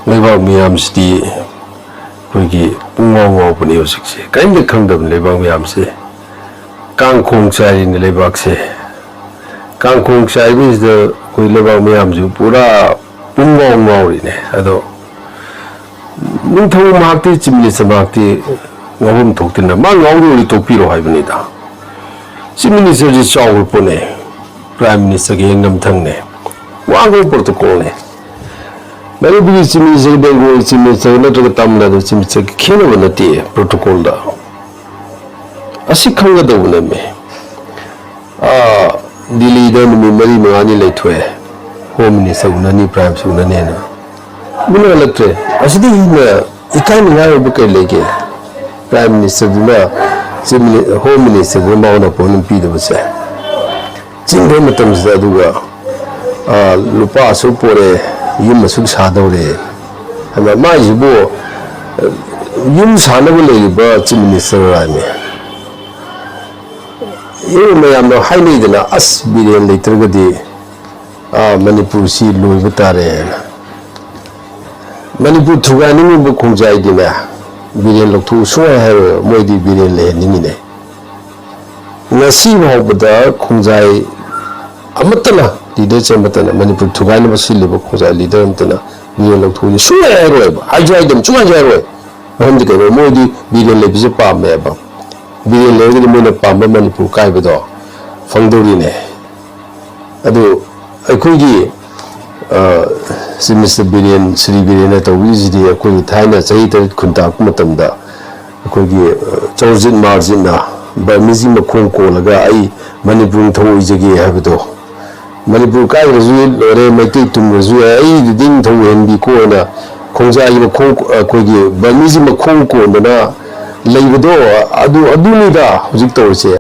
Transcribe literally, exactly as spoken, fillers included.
ꯂꯩꯕꯥꯛ ꯃꯤꯌꯥꯝꯁꯤꯗꯤ ꯑꯩꯈꯣꯏꯒꯤ ꯄꯨꯡꯉꯥꯎ ꯉꯥꯎꯕꯅꯤ ꯍꯧꯖꯤꯛꯁꯦ꯫ ꯀꯔꯤꯝꯇ ꯈꯪꯗꯕꯅꯤ ꯂꯩꯕꯥꯛ ꯃꯤꯌꯥꯝꯁꯦ꯫ ꯀꯥꯡꯈꯣꯡ ꯆꯥꯏꯔꯤꯅꯤ ꯂꯩꯕꯥꯛꯁꯦ꯫ ꯀꯥꯡꯈꯣꯡ ꯆꯥꯏꯕꯁꯤꯗ ꯑꯩꯈꯣꯏ ꯂꯩꯕꯥꯛ ꯃꯤꯌꯥꯝꯁꯨ ꯄꯨꯔꯥ ꯄꯨꯡꯉꯥꯎ ꯉꯥꯎꯔꯤꯅꯦ꯫ ꯑꯗꯣ ꯅꯤꯡꯊꯧ ꯃꯍꯥꯛꯇꯤ, ꯆꯤꯞ ꯃꯤꯅꯤꯁꯇꯔ ꯃꯍꯥꯛꯇꯤ ꯉꯥꯎꯐꯝ ꯊꯣꯛꯇꯦꯅ, ꯃꯥ ꯉꯥꯎꯗꯧꯔꯗꯤ ꯇꯣꯛꯄꯤꯔꯣ ꯍꯥꯏꯕꯅꯤꯗ꯫ ꯆꯤꯞ ꯃꯤꯅꯤꯁꯇꯔꯁꯤ ꯆꯥꯎꯈ꯭ꯔ ꯄꯣꯠꯅꯦ, ꯄ꯭ꯔꯥꯏꯝ ꯃꯤꯅꯤꯁꯇꯔꯒꯤ ꯍꯦꯛ ꯅꯝꯊꯪꯅꯦ, ꯋꯥꯡꯈ꯭ꯔꯕ ꯄ꯭ꯔꯣꯇꯣꯀꯣꯜꯅꯦ꯫ ꯃꯅꯤꯄꯨꯔꯒꯤ ꯆꯤꯞ ꯃꯤꯅꯤꯁꯇꯔ, ꯕꯦꯡꯒꯣꯜꯒꯤ ꯆꯤꯞ ꯃꯤꯅꯤꯁꯇꯔ ꯅꯠꯇ꯭ꯔꯒ ꯇꯥꯃꯤꯜ ꯅꯥꯗꯨꯒꯤ ꯆꯤꯞ ꯃꯤꯅꯤꯁꯇꯔꯒꯤ ꯈꯦꯠꯅꯕ ꯅꯠꯇꯦ ꯄ꯭ꯔꯣꯇꯣꯀꯣꯜꯗ꯫ ꯑꯁꯤ ꯈꯪꯒꯗꯧꯕꯅꯦꯃꯤ꯫ ꯑꯥ, ꯗꯤꯜꯂꯤꯗ ꯅꯨꯃꯤꯠ ꯃꯔꯤ ꯃꯉꯥꯅꯤ ꯂꯩꯊꯣꯛꯑꯦ, ꯍꯣꯝ ꯃꯤꯅꯤꯁꯇꯔ ꯎꯅꯅꯤ, ꯄ꯭ꯔꯥꯏꯝ ꯃꯤꯅꯤꯁꯇꯔ ꯎꯅꯅꯤꯅ꯫ ꯎꯅꯍꯜꯂꯛꯇ꯭ꯔꯦ꯫ ꯑꯁꯤꯗꯤ ꯍꯦꯟꯅ ꯏꯀꯥꯏꯅꯤꯡꯉꯥꯏ ꯑꯣꯏꯕ ꯀꯔꯤ ꯂꯩꯒꯦ? ꯄ꯭ꯔꯥꯏꯝ ꯃꯤꯅꯤꯁꯇꯔꯗꯨꯅ ꯆꯤꯞ ꯃꯤꯅꯤ-, ꯍꯣꯝ ꯃꯤꯅꯤꯁꯇꯔꯗꯨꯅ ꯃꯉꯣꯟꯗ ꯑꯄꯣꯏꯟꯃꯦꯟ ꯄꯤꯗꯕꯁꯦ꯫ ꯆꯤꯡꯈ꯭ꯔ ꯃꯇꯝꯁꯤꯗ ꯑꯗꯨꯒ, ꯑꯥ, ꯂꯨꯄꯥ ꯑꯁꯨꯛ ꯄꯣꯔꯦ, ꯌꯨꯝ ꯑꯁꯨꯛ ꯁꯥꯗꯧꯔꯦ꯫ ꯑꯗ ꯃꯥꯏꯁꯤꯕꯨ, ꯑ, ꯌꯨꯝ ꯁꯥꯅꯕ ꯂꯩꯔꯤꯕ ꯆꯤꯞ ꯃꯤꯅꯤꯁꯇꯔ ꯍꯥꯏꯅꯤ꯫ ꯌꯨꯝ ꯃꯌꯥꯝꯅ ꯍꯥꯏꯅꯩꯗꯅ, "ꯑꯁ, ꯕꯤꯔꯦꯟ ꯂꯩꯇ꯭ꯔꯒꯗꯤ, ꯑꯥ, ꯃꯅꯤꯄꯨꯔꯁꯤ ꯂꯣꯏꯕ ꯇꯥꯔꯦ" ꯍꯥꯏꯅ꯫ ꯃꯅꯤꯄꯨꯔ ꯊꯨꯒꯥꯏꯅꯤꯡꯉꯤꯕ ꯈꯣꯡꯖꯥꯏꯗꯤꯅꯦ, ꯕꯤꯔꯦꯟ ꯂꯧꯊꯣꯛꯎ ꯁꯨꯡꯍꯥꯏ ꯍꯥꯏꯔꯣꯏ, ꯃꯣꯏꯗꯤ ꯕꯤꯔꯦꯟ ꯂꯩꯍꯟꯅꯤꯡꯉꯤꯅꯦ꯫ ꯉꯁꯤ ꯐꯥꯎꯕꯗ ꯈꯣꯡꯖꯥꯏ ꯑꯃꯠꯇꯅ, ꯂꯤꯗꯔꯁ ꯑꯃꯠꯇꯅ, ꯃꯅꯤꯄꯨꯔ ꯊꯨꯒꯥꯏꯅꯕ ꯁꯤꯜꯂꯤꯕ ꯈꯣꯡꯖꯥꯏ ꯂꯤꯗꯔ ꯑꯃꯠꯇꯅ ꯕꯤꯔꯦꯟ ꯂꯧꯊꯣꯛꯎ ꯁꯨꯡꯍꯥꯏ ꯍꯥꯏꯔꯣꯏꯕ, ꯍꯥꯏꯁꯨ ꯍꯥꯏꯗꯕ, ꯁꯨꯡꯍꯥꯏꯁꯨ ꯍꯥꯏꯔꯣꯏ꯫ ꯃꯔꯝꯗꯤ ꯀꯩꯅꯣ? ꯃꯣꯏꯗꯤ ꯕꯤꯔꯦꯟ ꯂꯩꯕꯁꯦ ꯄꯥꯝꯃꯦꯕ꯫ ꯕꯤꯔꯦꯟ ꯂꯩꯔꯒꯗꯤ ꯃꯣꯏꯅ ꯄꯥꯝꯕ ꯃꯅꯤꯄꯨꯔ ꯀꯥꯏꯕꯗꯣ ꯐꯪꯗꯧꯔꯤꯅꯦ꯫ ꯑꯗꯨ ꯑꯩꯈꯣꯏꯒꯤ, ꯑ, ꯁꯤ ꯃꯤꯁꯇꯔ ꯕꯤꯔꯦꯟ, ꯁ꯭ꯔꯤ ꯕꯤꯔꯦꯟꯅ ꯇꯧꯕꯤꯔꯤꯁꯤꯗꯤ ꯑꯩꯈꯣꯏꯒꯤ ꯊꯥꯏꯅ ꯆꯍꯤ ꯇꯔꯦꯠ ꯈꯨꯟꯇꯥꯛꯄ ꯃꯇꯝꯗ ꯑꯩꯈꯣꯏꯒꯤ, ꯑ, ꯆꯧꯔꯖꯤꯠ ꯃꯥꯔꯖꯤꯠꯅ ꯕꯔꯃꯤꯁꯤ ꯃꯈꯣꯡ ꯀꯣꯜꯂꯒ "ꯑꯩ ꯃꯅꯤꯄꯨꯔ ꯅꯤꯡꯊꯧ ꯑꯣꯏꯖꯒꯦ" ꯍꯥꯏꯕꯗꯣ, "ꯃꯅꯤꯄꯨꯔ ꯀꯥꯏꯈ꯭ꯔꯁꯨ ꯂꯣꯏꯔꯦ, ꯃꯩꯇꯩ ꯇꯨꯝꯈ꯭ꯔꯁꯨ ꯌꯥꯏ, ꯑꯩꯗꯨꯗꯤ ꯅꯤꯡꯊꯧ ꯑꯣꯏꯍꯟꯕꯤꯀꯣ" ꯍꯥꯏꯅ ꯈꯣꯡꯖꯥꯏꯒꯤ ꯃꯈꯣꯡ, ꯑꯩꯈꯣꯏꯒꯤ ꯕꯔꯃꯤꯁꯤ ꯃꯈꯣꯡ ꯀꯣꯟꯗꯅ ꯂꯩꯕꯗꯣ, ꯑꯗꯨ, ꯑꯗꯨꯅꯤꯗ ꯍꯧꯖꯤꯛ ꯇꯧꯔꯤꯁꯦ꯫